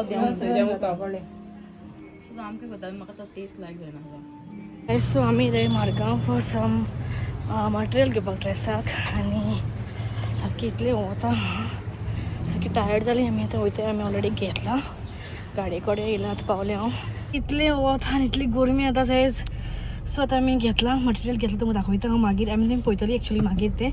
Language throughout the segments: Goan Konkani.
वोत देंवता. सो आमकां खबर म्हाका तो टेस्ट लायक जायना. सो आमी येयले मारगांव फॉर सम मटेरियल घेवपाक ड्रेसाक आनी सारकी इतलें वता, सारकी टायर्ड जाली आमी. आतां वयताय, आमी ऑलरेडी घेतलां, गाडये कडेन येयला आतां पावलें हांव. इतलें वता आनी इतली गरमी आतां सायज. सो आतां आमी घेतलां मटेरियल घेतलां, तुमकां दाखयता हांव मागीर. आमी तें पळयतलीं एक्चुली मागीर तें.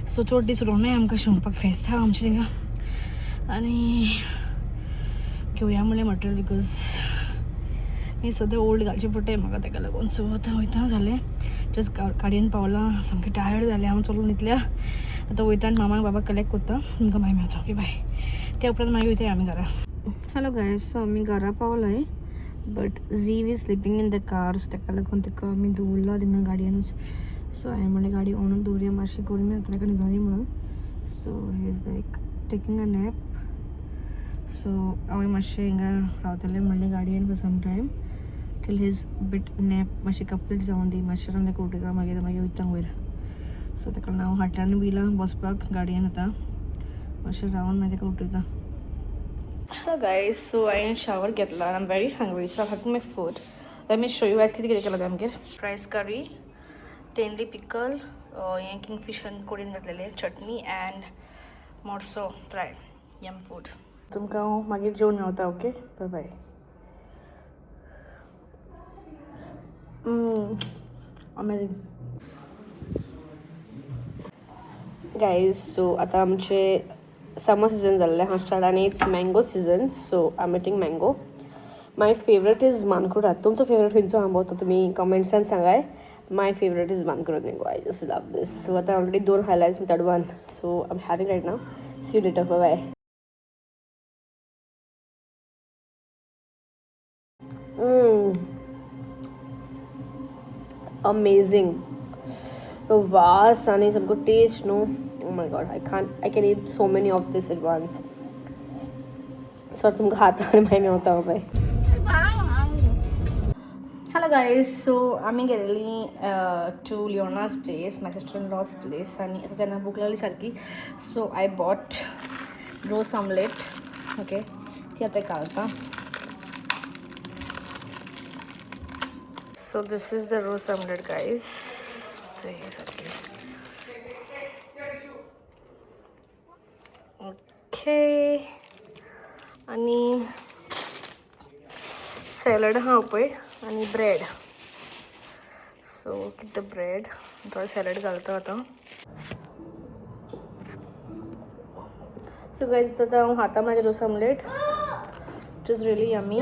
सो चड दीस उरोवंक आमकां शिवपाक, फेस्त आहा आमचें थिंगा आनी घेवया म्हणलें मटेरियल because मी सद्या ओल्ड घालचें पडटा म्हाका ताका लागून. सो आतां वयता, जालें, जस्ट गाडयेन पावलां, सामकें टायर्ड जालें हांव चलून इतल्या. आतां वयता आनी मामाक बाबाक कलेक्ट करता, तुमकां मागीर मेळटा. ओके बाय. त्या उपरांत मागीर वयताय आमी घरा. हॅलो गायज, सो आमी घरा पावलाय but Zeev is sleeping in the car. So ताका लागून ताका आमी दवरलो थिंगा गाडयेनूच. सो हांवें म्हणलें गाडी ऑनूच दवरुया, मातशी गरमी जाता ताका न्हिदोनी म्हणून. So he is like taking a nap. So हांवें मातशें हिंगा रावतलें म्हणलें गाडयेन for some time till his bit nap मातशें कंप्लीट जावन दी. मातशें रावन ताका उठयता, मागीर मागीर वयता वयर. सो ताका लागून हांव हाटल्यान बी येयलां बसपाक गाडयेन. आतां मातशें रावन मागीर ताका उठयता. हॅलो गायज, सो हांवें शावर घेतला. I am very hungry, so I having my food. Let me show you guys कितें कितें केलां आमगेर. रायस करी, तेंडली पिकल, हें किंगफिशन कोडीन घातलेलें, चटणी अँड मोडसो फ्राय. Yum food. तुमकां हांव मागीर जेवन मेवता. Okay, bye bye. Amazing guys. So आतां आमचे समर सिजन जाल्लें आहा स्टार्ट आनी it's mango season, so I am eating mango. My favourite is mankurad. तुमचो फेवरेट खंयचो आंबो तो तुमी कमेंट्सान सांगाय. My favourite is mankurad mango. I just love this. So आतां ऑलरेडी दोन highlights, third one, so I am having right now. See you later, bye. Amazing. तो वास आनी सामको टेस्ट न्हू, oh my god, I can eat so many of this at once. So तुमकां खाता आनी मागीर मेवता. बाय. हॅलो गायज, सो आमी गेलेलीं to Leona's place, my sister in law's place. आनी आतां तेन्ना भूक लागली सारकी. So I bought roast omelette. Okay, ती आतां घालता. So this is the roast omelette guys. सारकी ओके. आनी सॅलड आहा पळय आनी bread. So keep the bread, थोडे सॅलड घालता आतां. सो गायज, आतां हांव खाता म्हाजें roast omelette. It is really yummy.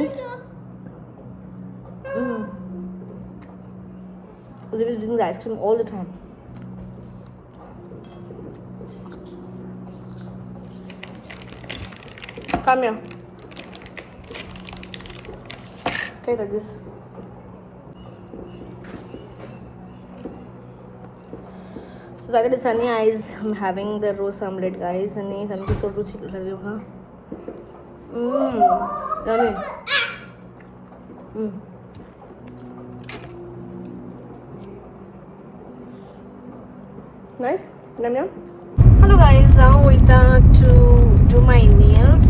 Zeev is drinking ice cream all the time. Come here. Okay, like this. So जायते दिसांनी आयज I'm having the roast omelette guys. आनी सामकी चड रुचीक लागली म्हाका. Yummy. Nice. Yum yum. Hello guys, हांव वयता टू do my nails.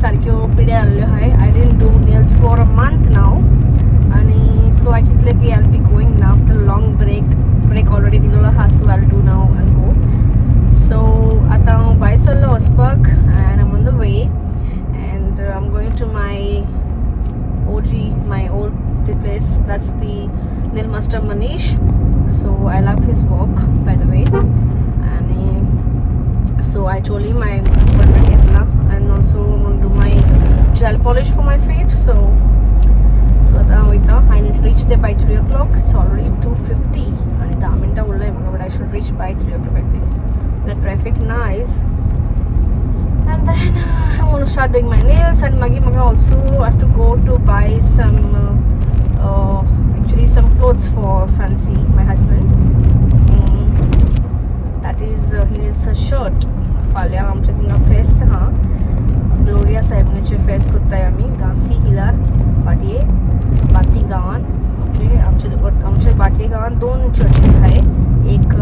सारक्यो पिड्या जाल्ल्यो आहाय. I didn't do nails for a month now. आनी सो हांवें चिंतलें की I be going now after long break already दिलेलो आहा. So I do now, I go. So आतां हांव भायर सरलो वचपाक and I'm on the way and I am going to my OG, my old the place. That's the nail master Manish. So I love his work, by the way. And so I told him my appointment घेतला and also I'm gonna do my gel polish for my feet. So आतां हांव वयता. I need to reach there by 3 o'clock. It's already 2:50 आनी 10 मिनटां उरलाय म्हाका, but I should reach by 3 o'clock I think. The traffic nice. And then I want to start doing my nails and मागीर म्हाका also I have to go to buy some actually some clothes for Sansi, my husband. That is he needs a shirt. फाल्यां आमच्या थिंगा फेस्त आहा. ग्लोरिया सायबिणीचें फेस्त करताय आमी गांसी हिलार भाटये बाती गांवान. ओके, आमच्या भाटये गांवान दोन चर्चीस आहाय. एक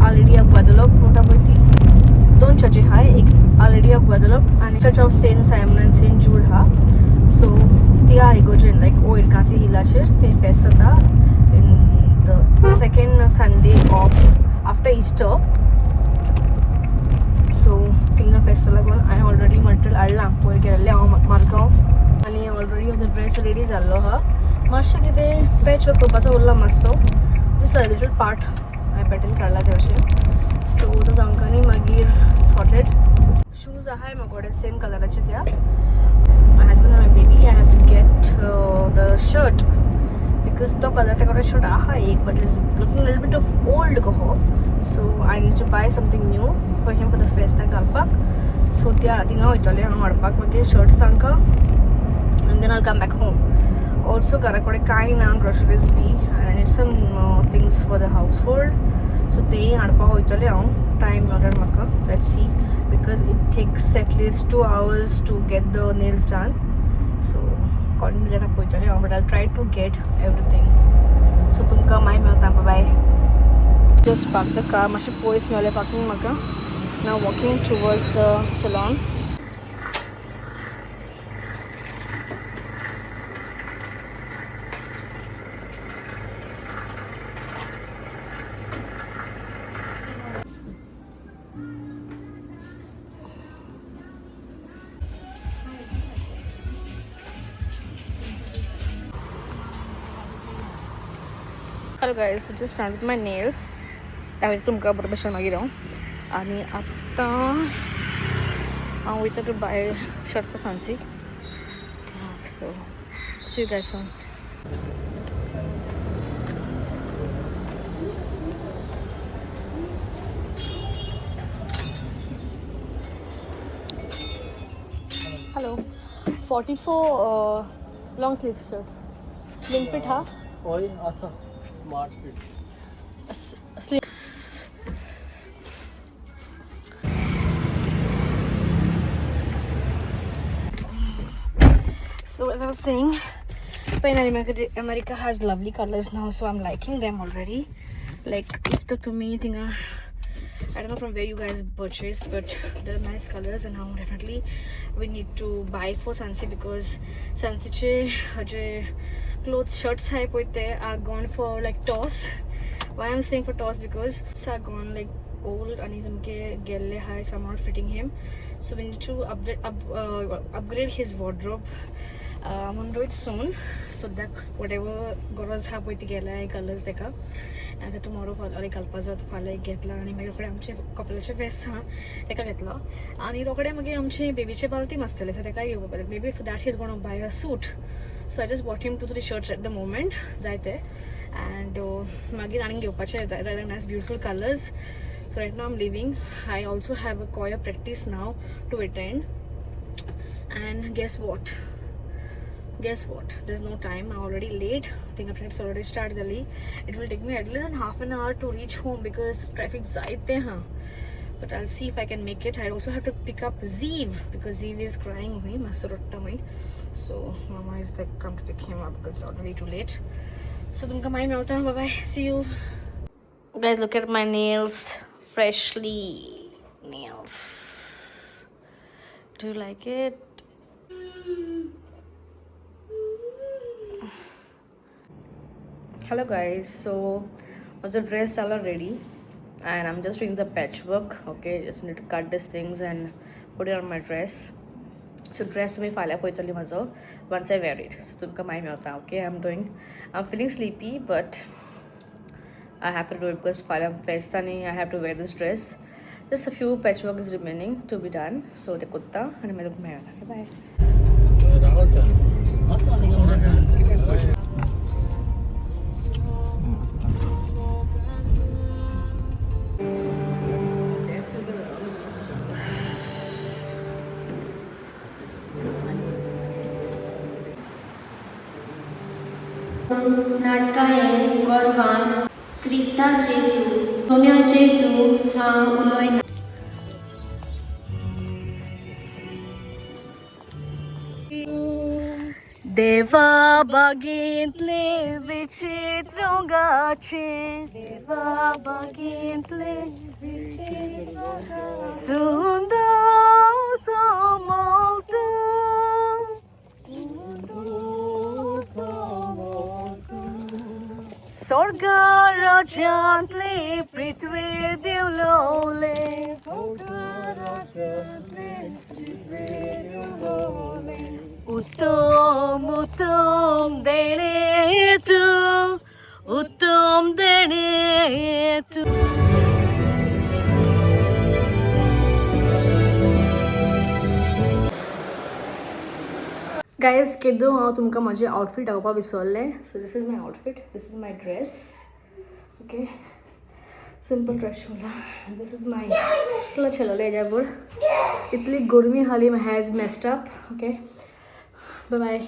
ऑलरेडी ग्वादलोप म्हणटा पळय ती, दोन चर्ची आहाय. एक Our Lady of Guadalupe आनी Church of Saint Simon and Saint Jude आहा. सो त्या इगोर्जेन लायक वयर कासी हिलाचेर ते फेस्त जाता in the second Sunday of after Easter. So थिंगा फेस्ता लागून हांवें ऑलरेडी मटेरियल हाडलां, पयर गेल्लें हांव मारगांव आनी ऑलरेडी म्हजो ड्रेस रेडी जाल्लो आहा. मातशें कितें पॅच वर्क करपाचो उरला मातसो, दिस लिटल पार्ट हांवें पॅटर्न काडला ते भशेन. सो तो आमकां न्ही मागीर सॉर्टेड. शूज आहाय म्हाका कडेन सेम कलराचे त्या. My husband and my baby, I have to get the shirt because तो कलर त्या कडेन शर्ट आहा एक, but is looking little bit of old कहो. So I need to buy something new for him for the फेस्ताक घालपाक. सो त्या थिंगा वयतलें हांव हाडपाक मागीर शर्ट्स तांकां and then I'll come back home. Also घरा कडेन कांय ना groceries B and I need some things for the household. So तेय हाडपाक वयतलें हांव टायम मेळ्ळ्यार म्हाका. Let's see, because it takes at least 2 hours to get the nails done. So according to that पळयतलें हांव, but I try to get everything. So तुमकां मागीर मेळटा, बाय. जस्ट पार्क the car, मातशें पयस मेळ्ळें पार्कींग म्हाका. Now walking towards the salon. Hello guys, just start with my nails. दाखयता तुमकां बरे भशेन मागीर हांव. आनी आतां हांव वयता to buy shirt for Sansi. So see you guys soon. Hello, 44 long sleeve shirt, slim fit हा. हय आसा smart fit. Sleeve. So as I was saying, Pen America has lovely colors now, so I'm liking them already. Like if the to me thing, I don't know from where you guys purchase, but they're nice colors, and now definitely we need to buy for Sansi because Sansiche J clothes shirts आहे पळय ते are gone for like toss. Why I'm saying for toss, because it's are gone like old आणि सामके गेल्ले आहाय, so I'm not fitting him. So we need to upgrade his wardrobe. I'm gonna do it soon. So that whatever गरज आहा पळय ती गेल्या कलर्स तेका. आनी टुमॉरो फाल्यां घालपा जाय, फाल्यां एक घेतला आनी मागीर रोखडें आमचें कपलाचें फेस्त आहा तेका घेतलो आनी रोखडें मागीर आमचें बेबीचें बालतीम आसतलें, सो तेकाय घेवपा पडलें. Maybe for that he is gonna buy a suit. So I just bought him 2-3 shirts at the moment जाय ते अँड मागीर आनीक घेवपाचे nice beautiful colours. So right now I'm leaving. I also have a choir practice now to attend. And guess what? Guess what? There's no time. I'm already late. I think practice already started early. It will take me at least half an hour to reach home because traffic जायते हाँ. But I'll see if I can make it. I also have to pick up Zeev because Zeev is crying me, मातसो रडटा मागीर. So mama is like come to pick him up because it's already too late. So तुमकां मागीर मेवता. Bye bye. See you. Guys, look at my nails. Freshly nails. Do you like it? Hello guys, so म्हजो ड्रेस जाला ready and I'm just doing the patchwork. Okay, just need to cut these things and put it on my dress. So dress तुमी फाल्यां पळयतली म्हजो once I wear it. So तुमकां मागीर मेवता. Okay, I'm feeling sleepy, but I have to do it because फाल्यां फेस्त आनी I have to wear this dress. Just a few patchwork is remaining to be done. So ते कोत्ता आनी मागीर तुमकां मेळटा. बाय. नाटकायेन गोरवान क्रिस्ता जेजू सोम्या जेजू हांव उलयना. देवा बागेंतले विचित्र रंगाचे, देवा बागेंतले सुंदर चमक तूं. स्वर्ग राज्यांतले पृथ्वीर देवलोले, उत्तम उत्तम देणे तूं, उत्तम देणे तूं. गायज, केदो हांव तुमकां म्हजें आउटफीट दाखोवपाक विसरलें. So this is my outfit, this is my dress. Okay, simple dress शिवला. This is my तुला छेलोले. हेज्या बरोबर इतली गरमी हाली, my hair's messed up. Okay, bye bye.